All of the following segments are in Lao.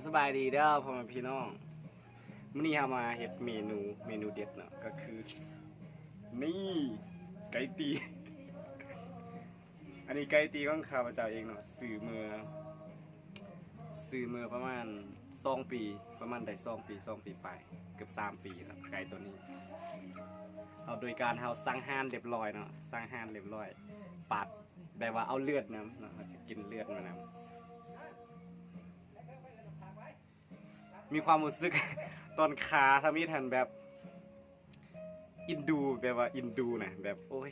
ສະບາຍດີເດີພໍ່ແມ່ພີ່ນ້ອງ, ມື້ນີ້ເຮົາມາເຮັດເມນູ ເມນູເດັດເນາະ ກໍຄື ນີ້ ໄກ່ຕີ. ອັນນີ້ໄກ່ຕີຂອງຂ້າພະເຈົ້າເອງເນາະ, ຊື້ເມື່ອ ຊື້ເມື່ອປະມານສອງປີ ປະມານໄດ້ສອງປີ ສອງປີປາຍ ເກືອບສາມປີແລ້ວ ໄກ່ໂຕນີ້. ເຮົາ ໂດຍການເຮົາສັງຫານລຽບລ້ອຍເນາະ, ສັງຫານລຽບລ້ອຍ ປາດ ແບບວ່າເອົາເລືອດນຳເນາະ, ເຮົາຈະກິນເລືອດມັນນຳ. ມີຄວາມຮູ້ສຶກຕອນຂ້າທຳອິດຫັ້ນແບບເອັນດູ ແບບວ່າເອັນດູນະ ແບບ ໂອ້ຍ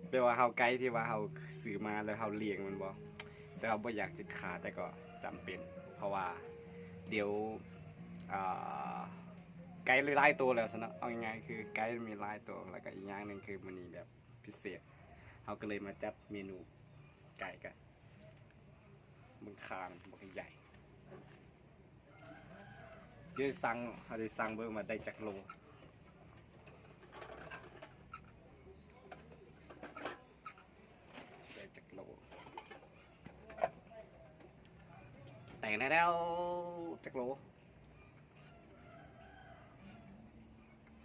ແບບວ່າເຮົາ ໄກ່ທີ່ວ່າເຮົາຊື້ມາແລ້ວເຮົາລ້ຽງແມ່ນບໍ່, ແຕ່ວ່າບໍ່ຢາກຈະຂ້າ ແຕ່ກໍຈຳເປັນ ເພາະວ່າດຽວ ອ່າ ໄກ່ຫຼາຍໆໂຕແລ້ວຊັ້ນເນາະ, ເອົາງ່າຍໆຄືໄກ່ມັນມີຫຼາຍໂຕ, ແລ້ວກໍອີກຢ່າງໜຶ່ງຄືມື້ນີ້ແບບ ພິເສດ ເຮົາກໍເລີຍມາຈັດເມນູໄກ່ກັນ. ເບິ່ງຄາງບັກໃຫຍ່. ດຽວສັ່ງ ເຮົາໄດ້ສັ່ງເບິ່ງວ່າໄດ້ຈັກໂລ ໄດ້ຈັກໂລ. ແຕ່ງໄດ້ແລ້ວ ຈັກໂລ?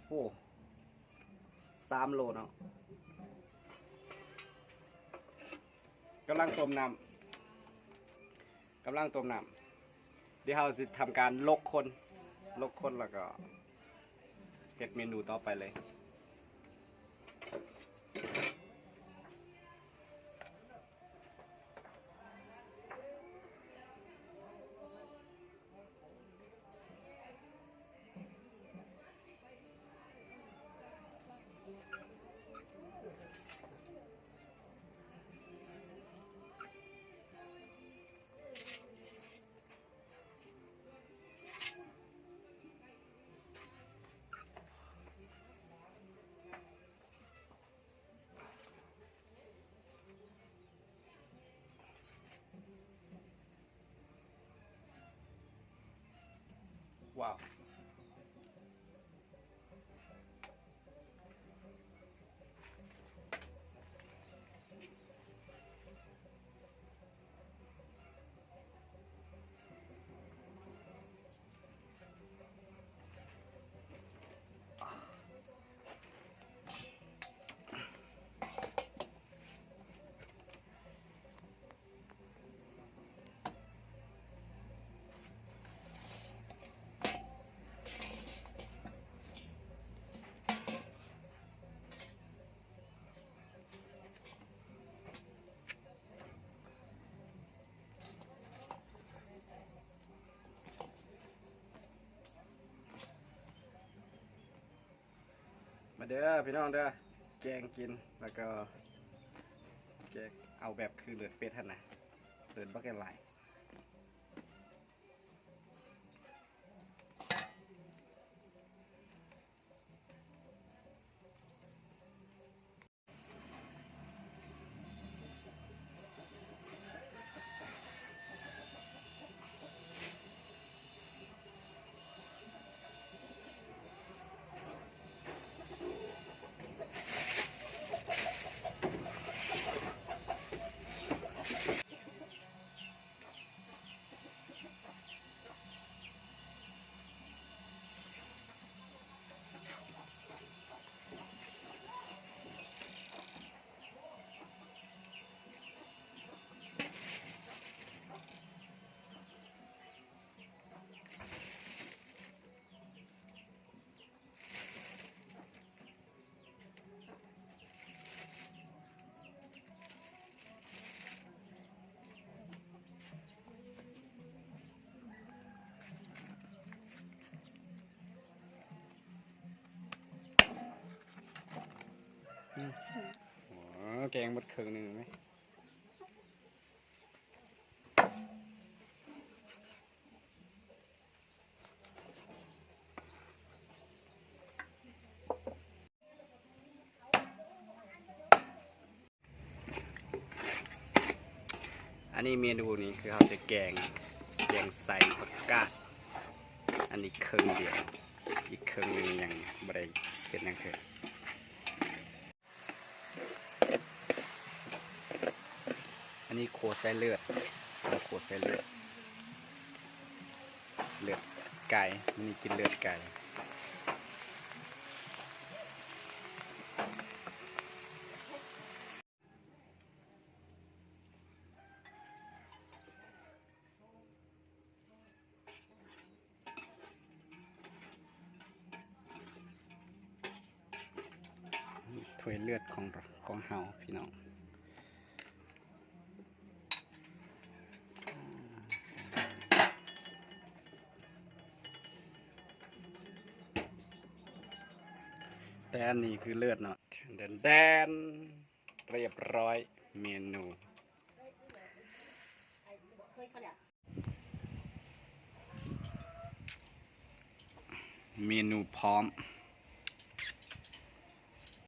ໂອ້ ສາມໂລເນາະ. ກຳລັງຕົ້ມນ້ຳ ກຳລັງຕົ້ມນ້ຳ. ດຽວເຮົາຊິທຳການລົກຄົນ ລົກຄົນ ແລ້ວກໍເຮັດເມນູຕໍ່ໄປເລີຍ. ວ້າວ. ມາເດີພີ່ນ້ອງເດີ, ແກງກິນ ແລ້ວກໍແກງເອົາແບບຄືເລືອດເປັດຫັ້ນນະ, ເລືອດບັກຫຼາຍ. ອືມ ໂອ້ ແກງໝົດເຄິ່ງໜຶ່ງແມ່. ອັນນີ້ເມນູນີ້ຄືເຮົາຈະແກງ ແກງໃສ່ຜັກກາດ. ອັນນີ້ເຄິ່ງດຽວ ອີກເຄິ່ງໜຶ່ງຍັງບໍ່ໄດ້ເຮັດຫຍັງເທື່ອ. ອັນນີ້ຂົ້ວໃສ່ເລືອດ ເອົາຂົ້ວໃສ່ເລືອດ. ໄກ່ ມື້ນີ້ກິນເລືອດໄກ່. ຖ້ວຍເລືອດຂອງ ຂອງເຮົາພີ່ນ້ອງ. ແຕ່ອັນນີ້ຄືເລືອດເນາະ. ແດນໆ ຮຽບຮ້ອຍ ເມນູ ເມນູພ້ອມ.